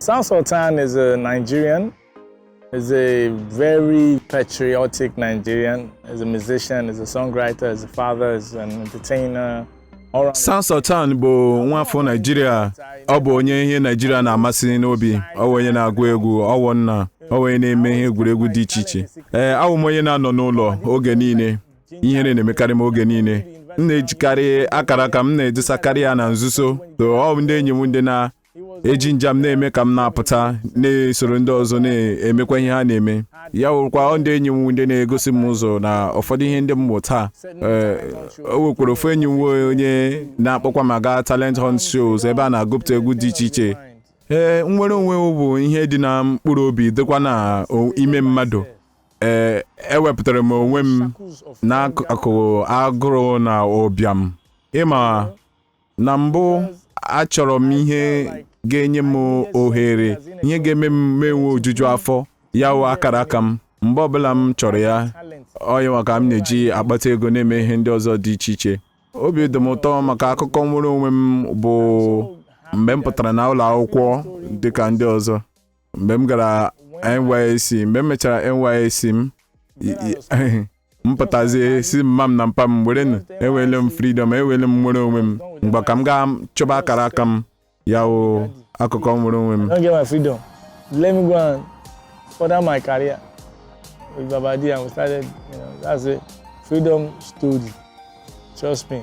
Sound Sultan is a Nigerian, is a very patriotic Nigerian, is a musician, is a songwriter, is a father, is an entertainer. All Sound Sultan bụ nwafọ Naijiria. Ọ bụ onye ihe Naijiria na-amasị n'obi. Ọ bụ onye na-agụ egwu, ọ bụ nna, ọ bụ onye na-eme ihe egwuregwu dị iche iche. Ee, awụ m onye na-anọ n'ụlọ oge niile. Ihere na-emekarị m oge niile. M na-ejikarị akara aka m na-edosakarị ya na nzuzo. So ọ bụ ndị enyi m ndị na-eji nja m na-eme ka m na-apụta, na-esoro ndị ọzọ na-emekwa ihe ha na-eme. Ya wụrụkwa ọ ndị enyi m ndị na-egosi m ụzọ na ụfọdụ ihe ndị m mụ taa. Ee, o nwekwara ofu enyi m nwe onye na-akpọkwa ma gaa talent hunt shows ebe a na-agụpụta egwu dị iche iche. Ee, nnwere onwe bụ ihe dị na mkpụrụ obi, dịkwa na ime mmadụ. Ee, ewepụtara m onwe m n'akụkụ agụrụ na ụbịam. Ịma na mbụ, achọrọ m ihe ga-enye m ohere, ihe ga-eme m menwe ojuju afọ. Ya wụ akara aka m. Mgbe ọbụla m chọrọ ya, onye maka m na-eji akpata ego na-eme ihe ndị ọzọ dị iche iche. Obi dị m ụtọ maka akụkọ nwere onwe m bụ mgbe m pụtara na ụlọ akwụkwọ dịka ndị ọzọ, mgbe m gara NYSC. Mgbe m mechara NYSC m, m pụtazie, si mma m na mpa m, werenụ, enweela m freedom, enweela m nwere onwe m, mgbe ka m gaa chọba akara aka m. Ya wụ akụkọ nwere onwe m. I don't get my freedom. Let me go and further my career with Babadi, and we started, that's it. Freedom story. Trust me.